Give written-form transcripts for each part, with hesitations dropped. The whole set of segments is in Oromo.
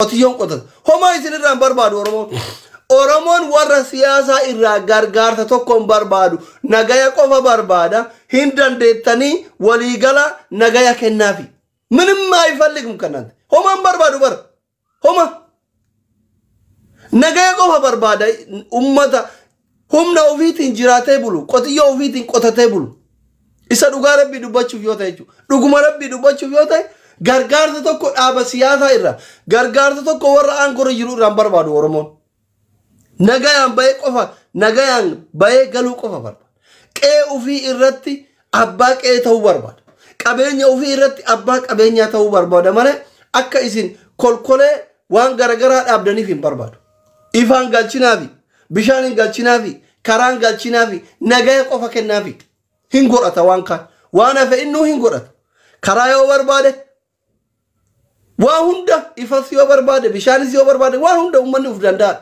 Qotiyyoon qotata. Homaa isin irraa hin barbaadu Oromoon. Oromoon warra siyaasaa irraa gargaarsa tokko hin barbaadu. Nagaya qofa barbaada. Hin dandeettanii waliigala nagaya kennaafi. ምንም አይፈልግም ከእናንተ homaa hin barbaadu bara. Homa. Nagaya qofa barbaada ummata humna ofiitiin jiraatee bulu qotiyyoo ofiitiin qotatee bulu. Isa dhugaa rabbii dubbachuuf yoo ta'e jechuudha. Dhuguma rabbii dubbachuuf yoo ta'e gargaarsa tokko dhaaba siyaasaa irraa gargaarsa tokko warra aangorra jiru irraa hin barbaadu Oromoon. Nagayaan bahee qofa nagayaan bahee galuu qofa barbaada. Qe'ee ofii irratti abbaa qe'ee ta'uu barbaada. Qabeenya ofii irratti abbaa qabeenyaa ta'uu barbaada malee akka isin kolkolee waan garagaraa dhaabdaniif hin barbaadu. Ifaan galchinaafi, bishaan hin galchinaafi, karaan galchinaafi, nagaya qofa kennaafi. Hin godhata waan kaan. Waan hafe innuu hin godhata. Karaa yoo barbaade waan hunda ifas yoo barbaade bishaanis yoo barbaade waan hunda uummanni of danda'a.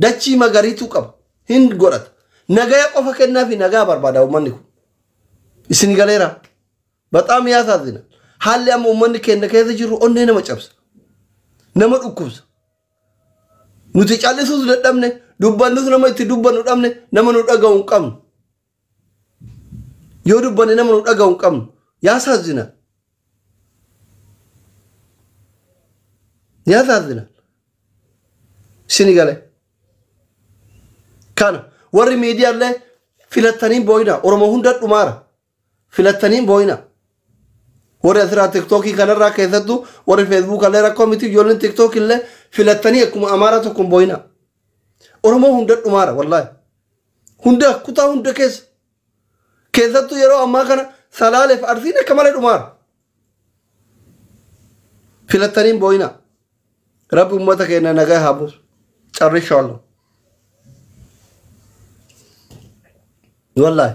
Dachii magariituu qaba. Hin godhata. Nagaya qofa kennaafi nagaa barbaada uummanni kun. Isin galeera. በጣም ያሳዝናል። Haalli amma uummanni keenya keessa jiru onnee nama cabsa. Nama dhukkubsa. Nuti callisuus dadhabne dubbannus nama itti dubbannu dhabne nama nu dhaga'u hin qabnu. Yoo dubbanne nama nu dhaga'u hin qabnu. ያሳዝናል። ያሳዝናል። Isin galee. Kana warri miidiyaallee filattanii boo'ina Oromoo hunda dhumaara. Filattanii boo'ina. Warri asirraa tiktookii kanarraa keessattuu warri feesbuukallee rakkoo miti ijoolleen tiktookillee filattanii akkuma amaaraa tokko hin boo'ina. Oromoo hunda dhumaara wallaahi. Hunda kutaa hunda keessa. Keessattuu yeroo ammaa kana Salaaleef Arsiin akka malee dhumaara. Filattanii hin boo'ina. Rabbi uummata keenya nagaa haa buusu. ጨርሻለሁ። Wallaahi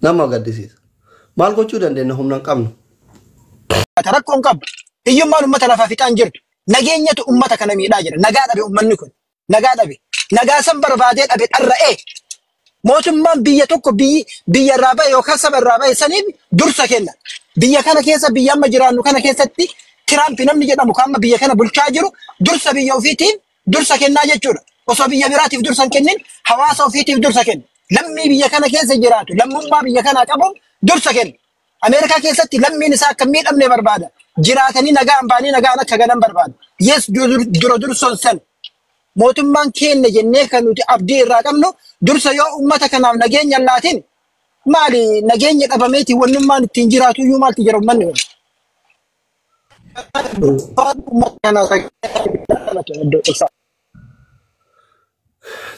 nama gaddisiisa. Maal gochuu dandeenya humna hin qabnu. Rakkoon qabu. Hiyyummaan uummata lafaa fixaan jirtu. Nageenyatu uummata kana miidhaa jira. Nagaa dhabe uummanni kun. Nagaa dhabe. Nagaa san barbaadee dhabe dharra'ee. Mootummaan biyya tokko biyyi biyya irraa ba'e yookaan saba irraa ba'e saniif dursa kenna. Biyya kana keessa biyya amma jiraannu kana keessatti Tiraamp namni jedhamu kan amma biyya kana bulchaa jiru dursa biyya ofiitiif dursa kennaa jechuudha. Osoo biyya biraatiif dursa hin kennin hawaasa ofiitiif dursa kenna. Lammii biyya kana keessa jiraatu lammummaa biyya kanaa qabuun dursa kenna. Ameerikaa keessatti lammiin isaa akka hin miidhamne barbaada. Jiraatanii nagaan ba'anii nagaan akka galan barbaada. Yes dura dursoon san. Mootummaan keenya jennee kan nuti abdii irraa qabnu dursa yoo uummata kanaaf nageenya hin laatin maali nageenya dhabameeti wannummaan ittiin jiraatu iyyuu maaltu jira uummanni kun. Uummata kanaaf iddoo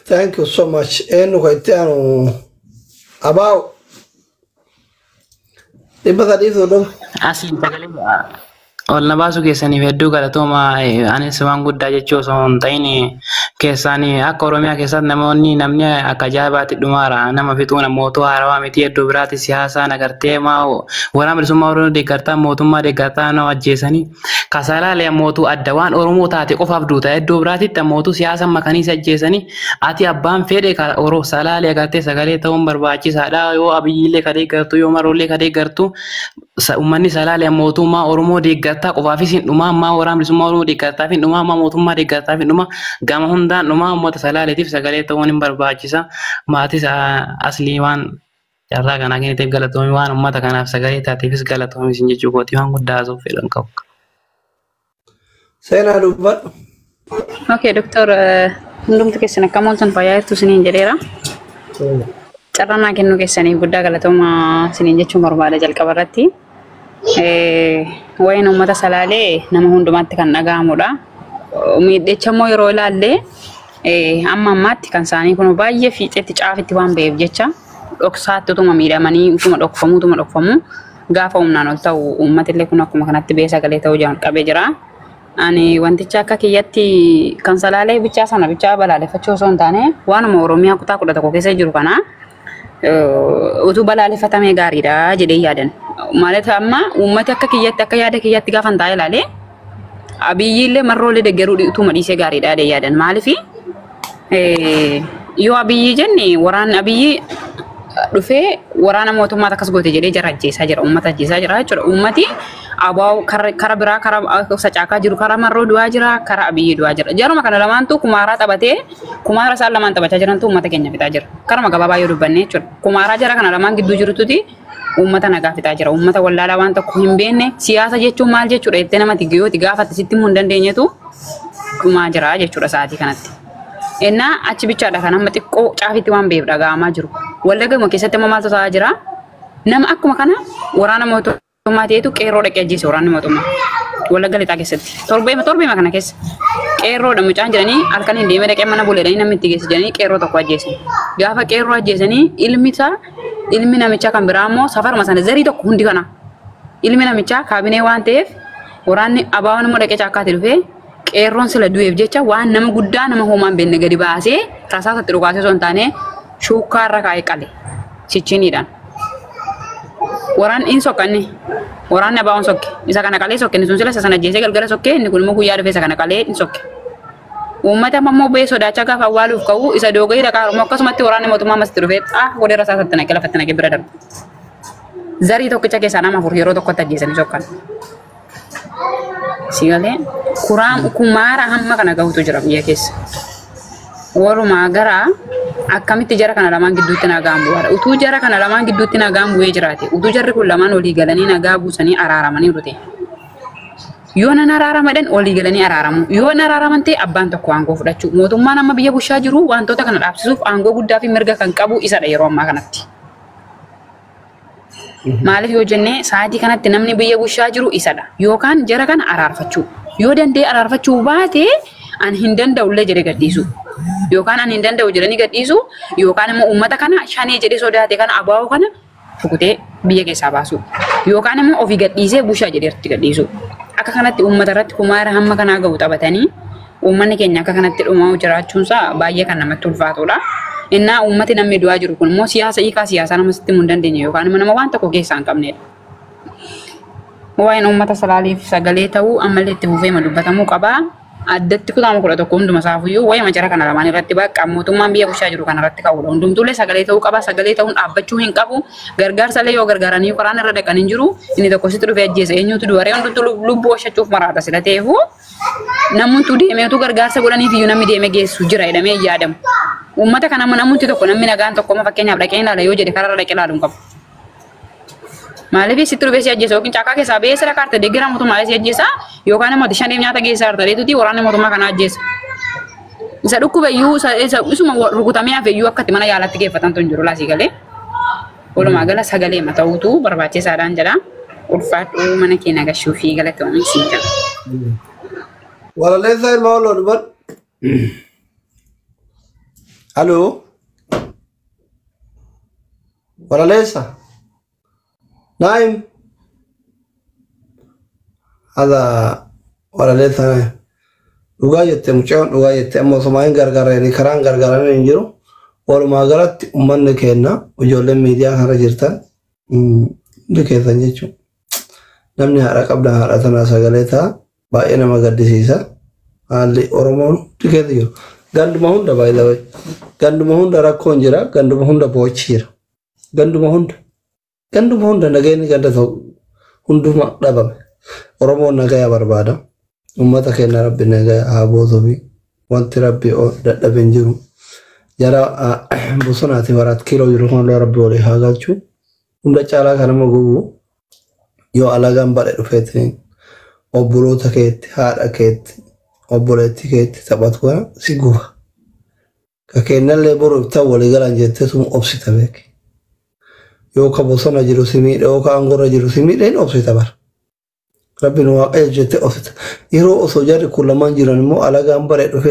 Thank you so much. Eenyu kan itti aanu Abaaw 330. Asii sagalee ol na baasuu keessaniif hedduu galatooma. Anis waan guddaa jechuu osoo hin ta'in keessaan akka Oromiyaa keessatti namoonni namni akka ajaa'ibaatti dhumaara. Nama fixuun mootuu haarawaa miti iddoo biraatti siyaasaan agartee maa waraana bilisummaa Oromoo deeggartaa mootummaa deeggartaa nama ajjeesanii kasalaalee mootuu adda waan Oromoo taate qofaaf duuta iddoo biraatitti mootuu siyaasa makanii ajjeesanii ati abbaan fedhe Oromoo salaalee agartee sagalee ta'uun barbaachisaadha. Yoo Abiyyiillee ka deeggartu yoo Maroollee ka deeggartu uummanni salaalee mootummaa Oromoo deeggartaa qofaafis hin dhumaa ammaa waraana bilisummaa Oromoo deeggartaaf hin dhumaa ammaa mootummaa deeggartaaf hin dhumaa gama hundaan dhumaa uummata salaaleetiif sagalee ta'uun hin barbaachisa. Maatis aslii waan carraa kanaa kenniteef galatoomi waan uummata kanaaf sagalee taateefis galatoomi isin jechuu kooti waan guddaa haasa'uuf fedhan qabu. Seenaa dubbadhu. Okay, doktor hundumti keessan akkam ooltan fayyaa jirtu isiniin jedheera. Carraa naa kennuu keessaniif guddaa galatooma isiniin jechuun barbaada jalqaba irratti. Waa'een uummata salaalee nama hundumaatti kan dhaga'amudha. Miidhecha immoo yeroo ilaalle amma ammaatti kan isaanii kun baay'ee fiixeetti caafitti waan ba'eef jecha dhoksaatti utuma miidhamanii utuma dhokfamuu utuma dhokfamuu gaafa humnaan ol ta'u uummatillee kun akkuma kanatti ba'ee sagalee ta'uu jalqabee jira. Ani wanticha akka kiyyatti kan salaalee bichaa sana bichaa balaaleffachuu osoo hin taane waanuma Oromiyaa kutaa 11 keessa jiru kana utuu balaaleffatamee gaariidha jedhee yaadan. ማለት amma uummati akka kiyyatti akka yaada kiyyatti gaafa hin taa'e ilaalee Abiyyiillee marroolee deeggaruu utuma dhiisee gaariidha jedhee yaadan. Maaliif yoo Abiyyi jenne waraanni Abiyyi dhufee waraana mootummaa akkas goote jedhee jara ajjeesaa jira uummata ajjeesaa jira jechuudha. Uummati Abaa'oo kara biraa kara sacaakaa jiru kara Marroo du'aa jira, kara Abiyyi du'aa jira. Jaruma kana lamaantu kumaaraa taphatee kumaara isaan lamaan taphachaa jirantu uummata keenya fixaa jira. Karuma gabaabaa yoo dubbanne jechuudha. Kumaaraa jara kana lamaan gidduu jirututi uummata nagaa fixaa jira. Uummata wallaalaa waan tokko hin beekne, siyaasa jechuun maal jechuudha jettee namatti yooti gaafatte sitti himuu hin dandeenyetu dhumaa jira jechuudha sa'aatii kanatti. Innaa achi bichaadha kan amma xiqqoo caafitti waan beef dhaga'amaa jiru. Wallagama keessatti amma maaltu ta'aa jira? Nama akkuma kana waraana mootummaa ta'etu qeerroo dhaqee ajjeese waraanni mootummaa. Wallagga lixaa keessatti. Torbeema torbeema kana keessa. Qeerroodha mucaan jedhanii halkan hin deemee dhaqee mana buleedhanii namni itti geesse jedhanii qeerroo tokko ajjeesan. Gaafa qeerroo ajjeesanii ilmi isaa, ilmi namichaa kan biraa immoo safaruma sana zarii tokko hundi kana. Ilmi namichaa kaabinee waan ta'eef waraanni abaawoon immoo dhaqee caakkaatti dhufee qeerroon sila du'eef jecha waan nama guddaa nama homaa hin beekne gadi baasee rasaasatti dhukaasee osoo hin taane shuukkaa irra kaa'ee qale chichiniidhaan. Waraanni hin sokkanne, waraanni abaawoon sokke, isa kana qalee sokke, inni sun sila isa sana ajjeesee galgala sokke, inni kun immoo guyyaa dhufee isa kana qalee hin sokke. Uummata amma immoo ba'ee sodaachaa gaafa awwaaluuf ka'u isa doogayii dhaqaa Oromoo akkasumatti waraanni mootummaa ammasitti dhufee xaa godhee rasaasatti naqee lafatti naqee bira darbe. Zarii tokkicha keessaa nama 4 yeroo tokkotti ajjeesanii sokkan. Sigalee kuraan kumaara hamma kana gahutu jira biyya keessa. Walumaa gara akkamitti jara kana lamaan gidduutti nagaan bu'aadha. Utuu jara kana lamaan gidduutti nagaan bu'ee jiraate, utuu jarri kun lamaan walii galanii nagaa buusanii araaramanii ta'e. Yoo nan araaramadhan walii galanii araaramu. Yoo nan araaraman ta'e abbaan tokko aangoo fudhachuu. Mootummaan amma biyya bulchaa jiru wantoota kana dhaabsisuuf aangoo guddaa fi mirga kan qabu isadha yeroo ammaa kanatti. Maaliif yoo jennee sa'aatii kanatti namni biyya bulchaa jiru isadha. Yookaan jara kana araarfachuu. Yoo danda'e araarfachuu baate ani hin danda'ullee jedhee gadhiisu. Yookaan ani hin danda'u jedhanii gadhiisu, yookaan immoo uummata kana shanee jedhee sodaate kana abaa'oo kana rukutee biyya keessaa baasu. Yookaan immoo ofii gadhiisee bushaa jedhee irratti gadhiisu. Akka kanatti uummata irratti kumaara hamma kanaa gahu taphatanii uummanni keenya akka kanatti dhumaa jiraachuunsaa baay'ee kan namatti ulfaatudha. Innaa uummati namni du'aa jiru kun immoo siyaasa hiikaa siyaasaa nama sitti himuu hin dandeenye yookaan immoo nama waan tokko keessaa hin qabnedha. Waa'een uummata Salaaleef sagalee ta'uu ammallee itti fufee dubbatamuu qaba. Addatti kutaama 11 hunduma isaafuyyuu waa'ee jara kana lamaan irratti bakka mootummaan biyya bulchaa jiru kana irratti ka'uudha. Hundumtuullee sagalee ta'uu qaba. Sagalee ta'uun dhaabbachuu hin qabu. Gargaarsa illee yoo gargaaranii karaan irra dhaqan hin jiru. Inni tokko sitti dhufee ajjeesa eenyutu du'aree hundumtuu lubbuu oolchachuuf maraata sila ta'eefu namoonni deemeetu gargaarsa godhaniif iyyuu namni deemee geessu jira jedhamee hin yaadamu. Uummata kana namoonni tokko namni nagaan tokko amma fakkeenyaaf dhaqee ilaala yoo jedhe karaarra dhaqee ilaaluu hin qabu. Maaliif sitti dhufee si ajjeesa yookiin caakkaa keessaa ba'ee sira kaarte deeggaraa mootummaa si ajjeesa yookaan immoo shaneef nyaata geessaa jirta dheetuuti waraanni mootummaa kana ajjeesa. Isa dhukkuba iyyuu isuma rukutamee hafe iyyuu akkatti mana yaalaatti geeffatantu hin jiru laasii galee. Walumaa gala sagalee mata'uutu barbaachisaadhaan jedha. Ulfaadhuu mana kee nagashuu fi galatoomii siin jedha. Walaleessaa ilma walloo dubbadhu. Aloo. Walaleessa. Naim. Hada walaleessa naim. Dhugaa jette mucaan, dhugaa jette, amma osuma hin gargaaranii karaan gargaaranii hin jiru. Walumaa galatti uummanni keenya ijoolleen miidiyaa kana jirtan hundi keessan jechuudha. Namni haadha qabdan haadha tanaa sagalee ta'a. Baay'ee nama gaddisiisa. Haalli Oromoon hundi keessa jiru. Ganduma hunda baay'ee ganduma hunda rakkoon jira. Ganduma hunda boochi jira. Ganduma hunda. Ganduma hunda nageenyi ganda ta'u hunduma dhabame. Oromoon nagaya barbaada. Uummata keenya Rabbi nagaya haa buusuufi wanti Rabbi dadhabe hin jiru. Jara bosonaati waraat kiiloo jiru kun Rabbi walii haa galchu. Hunda caalaa kan nama gubu yoo alagaan badhe dhufeetiin obboloota keetti, haadha keetti, obboleettii keetti taphatu kana si guba. Ka kennallee boru ibtaan walii galan jettee sun obsita beeki. Yoo ka bosona jiru si miidhe, yoo ka aangorra jiru si miidhe, hin obsita bara. Rabbiin waaqayyo jettee obsita. Yeroo osoo jarri kun lamaan jiran immoo alagaan badhe dhufee